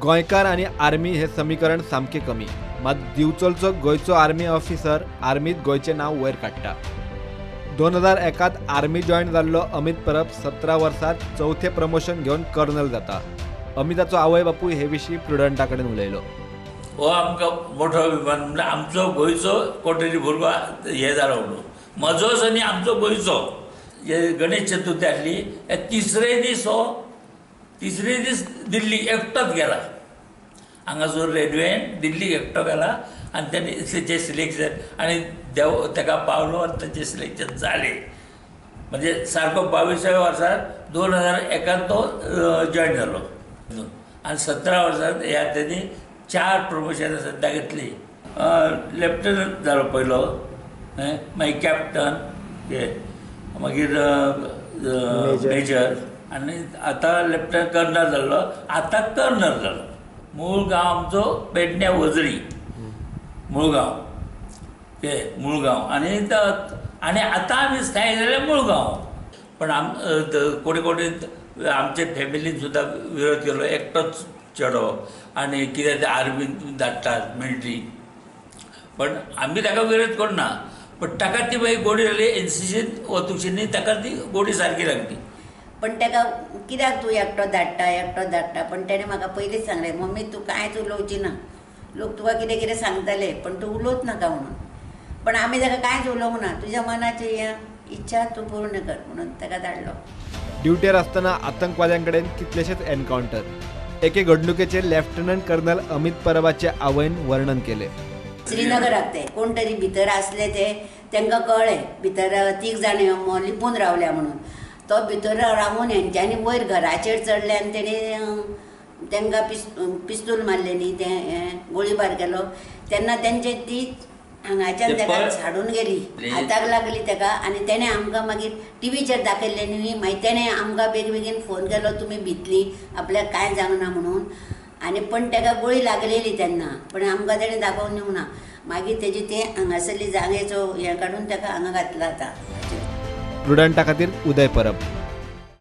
गोंयकार आनी आर्मी हे समीकरण सामकें कमी, मात दिवचलचो गोंयचो आर्मी ऑफिसर आर्मीत गोंयचें नांव वयर काडटा। 2001 आर्मी जॉयन जाल्लो अमित परब 17 वर्सात चवथें प्रमोशन घेवन कर्नल जाता। अमिताचो आवय बापूय हे विशीं प्रुडंटा कडेन उलयलो। हो आमकां मोठो अभिमान, म्हणल्यार आमचो गोंयचो कोण तरी भुरगो हे जालो म्हणून, म्हजोच आनी आमचो गोंयचो। गणेश चतुर्थी आसली, तिसरे दीस हो तिसरे दीस दिल्ली एकटोच गेला, हांगासर रेल्वेन दिल्लीक एकटो गेला आनी तेणें तेचें सिलेक्शन आनी देव ताका पावलो आनी तेचें सिलेक्शन जालें। म्हणजे सारको 22व्या वर्सार 2001 तो जॉयन जालो आनी 17 वर्सां ह्या तेणी 4 प्रमोशनां सद्दां घेतली। लेफ्टनंट जालो पयलो, मागीर कॅप्टन, मागीर मेजर आनी आतां लेफ्टनंट कर्नल जाल्लो, आतां कर्नल जालो। मूळ गांव आमचो पेडण्या वजरी मुळगांव, ते मुळगांव आनी आनी आतां आमी स्थायीक जाले मुळगांव। पण आम कोणी कोणी आमचे फॅमिलीन सुद्दां विरोध केलो, एकटोच चेडो आनी कितें ते आर्मीन धाडटात मिलिटरी, पण आमी ताका विरोध करना। पण ताका ती मागीर गोडी जाली, एनसीसीन वतूशी ताका ती गोडी सारकी लागली। पण ताका कित्याक तूं एकटो धाडटा एकटो धाडटा, पण तेणें म्हाका पयलींच सांगलें, मम्मी तूं कांयच उलोवची ना, लोक तुका कितें कितें सांगतले पण तूं उलोवच नाका म्हणून। पण आमी ताका कांयच उलोवंक ना, तुज्या मनाची इच्छा तूं पूर्ण कर म्हणून ताका धाडलो। ड्युटेर आसतना आतंकवाद्यां कडेन कितलेशेच एनकावंटर। एके घडणुकेचे लेफ्टनंट कर्नल अमित परबाचे आवयन वर्णन केले। श्रीनगराक ते कोण तरी भितर आसले, ते तांकां कळ्ळें भितर 3 जाण लिपून रावल्या म्हणून। तो भितर रावून हेंच्यांनी वयर घराचेर चडले आनी तेणी तांकां पिस्तूल मारले न्ही, तें गोळीबार केलो। तेन्ना तेंचे ती हांगाच्यान ताका झाडून गेली, हाताक लागली ताका। आनी तेणें आमकां मागीर टिवीचेर दाखयल्लें न्ही, मागीर तेणें आमकां बेगीन फोन केलो, तुमी भितली आपल्याक कांय जावंक ना म्हणून। आनी पण ताका गोळी लागलेली तेन्ना, पण आमकां तेणें दाखोवन दिवंक ना। मागीर तेजी ते हांगासरली जांगेचो हें काडून ताका हांगा घातला आतां। प्रुडंटा खातीर उदय परब।